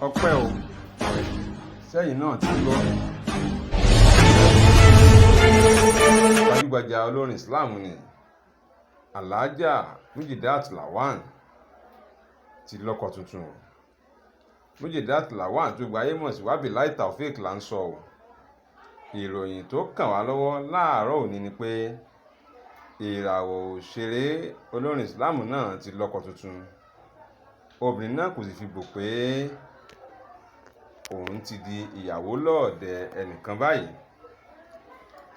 Ọpẹ́ o, sẹ́yìn náà ti gbọ́. Gbajúgbajà olórin Islam ni Alhaja Mujidat Lawan ti lọ́kọ tuntun o. Mujidat Lawan tó gbayé mọ̀ sí Wabilahi Taofeek là ń sọ o. Ìròyìn tó kàn wá lọ́wọ́ láàárọ̀ òní ni pé ìràwọ̀ òṣèré olórin Islam náà ti lọ́kọ tuntun. Obìnrin náà kò sì fi bò pé òun ti di ìyàwó lọ́ọ̀dẹ̀ ẹnìkan báyìí.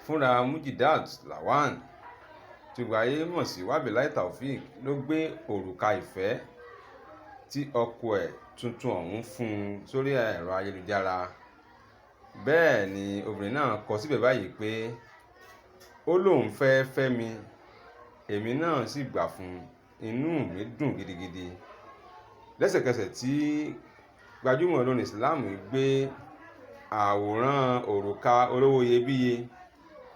Fúnra Mujidat Lawan tí gbogbo ayé mọ̀ sí Wabilahi Taofeek ló gbé òrùka ìfẹ́ tí ọkọ ẹ̀ tuntun ọ̀hún fún un sórí ẹ̀rọ ayélujára. Bẹ́ẹ̀ ni obìnrin náà kọ síbẹ̀ báyìí pé ó lóun fẹ́ẹ́ fẹ́ mi, èmi náà sì gbà fún un, inú mi dùn gidigidi. Lẹ́sẹ̀kẹsẹ̀ tí gbajúmọ̀ olórin Islam gbé àwòrán òrùka olówó iyebíye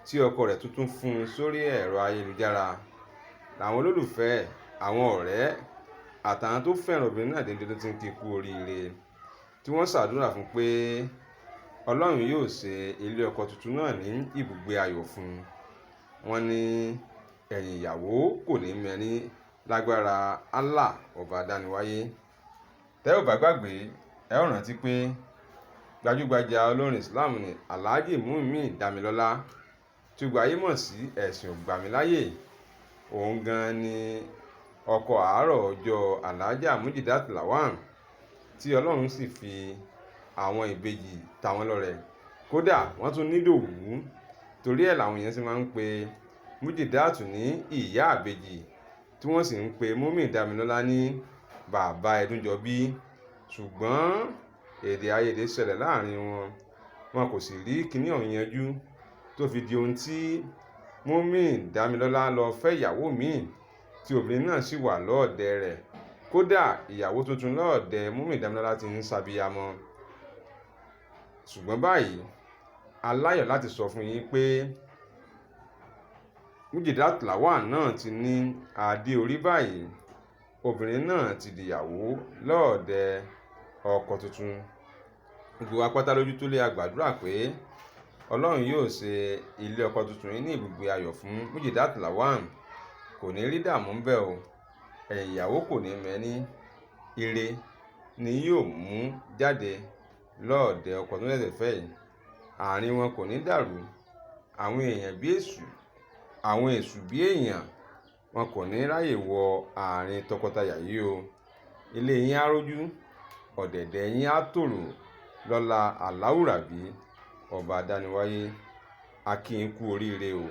tí ọkọ rẹ̀ tuntun fún un sórí ẹ̀rọ ayélujára làwọn olólùfẹ́, àwọn ọ̀rẹ́ àtàwọn tó fẹ́ràn obìnrin náà dénúdénú ti ń kí i kú oríire, tí wọ́n ṣàdúrà fún un pé Ọlọ́run yóò ṣe ilé ọkọ tuntun náà ní ibùgbé ayọ̀ fún un. Wọ́n ní ẹ̀yìn ìyàwó kò ní mẹ́ni lágbára Allah ọba adániwáyé. Tẹ́ ò bá gbàgbé, ẹ ó rántí pé gbajúgbajà olórin Islam ní Alhaji Mumin Damilọ́lá tí gbogbo ayé mọ̀ sí Ẹ̀sìn Ògbàmíláyè. Òun gan-an ni ọkọ àárọ̀ ọjọ́ Alhaja Mujidat Lawan tí Ọlọ́run sì fi àwọn ìbejì ta wọ́n lọ́rẹ. Kódà wọ́n tún ní Ìdòwú. Torí ẹ̀ làwọn èèyàn sì máa ń pe Mujidat ní ìyá ìbejì, tí wọ́n sì ń pe Mumin Damilọ́lá ní bàbá ẹdúnjọbí. Ṣùgbọ́n èdè àìyedè ṣẹlẹ̀ láàrin wọn, wọn kò sì rí kinní ọ̀hún yanjú tó fi di ohun tí Mumin Damilọ́lá lọ fẹ́ ìyàwó míì tí obìnrin náà sì wà lọ́ọ̀dẹ̀ rẹ̀. Kódà ìyàwó tuntun lọ́ọ̀dẹ̀ Mumin Damilọ́lá ti ń ṣàbíyamọ. Ṣùgbọ́n báyìí, a láyọ̀ láti sọ fún yín pé Mujidat Lawan náà ti ní adé orí báyìí. Obìnrin náà ti dìyàwó lọ́ọ̀dẹ̀ ọkọ tuntun. Gbogbo wa pátá lójú tó lé a gbàdúrà pé Ọlọ́run yóò ṣe ilé ọkọ tuntun yìí ní ibùgbé ayọ̀ fún Mujidat Lawan. Kò ní rí dààmú ńbẹ̀ o. Ẹ̀yìn ìyàwó kò ní mẹ́ni. Ire ni yóò mú jáde lọ́ọ̀dẹ̀ ọkọ tó ṣẹ̀ṣẹ̀ fẹ́ yìí. Àárín wọn kò ní dàrú. Àwọn èèyàn bí èṣù, àwọn èṣù bí èèyàn, wọn kò ní ráyè wọ àárín tọkọtaya yìí o. Ilé yín á rójú, ọ̀dẹ̀dẹ̀ yín á tòrò lọ́lá Àláùràbí ọba adániwáyé. A kí yín kú oríire o.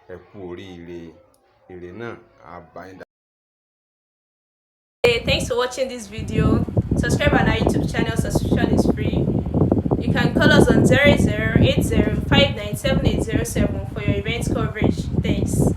Ẹ kú oríire. Ire náà á bá yín. Hey, thanks for watching this video. Subscribe on our YouTube channel, subscription is free. You can call us on 0080 for your event coverage. Thanks.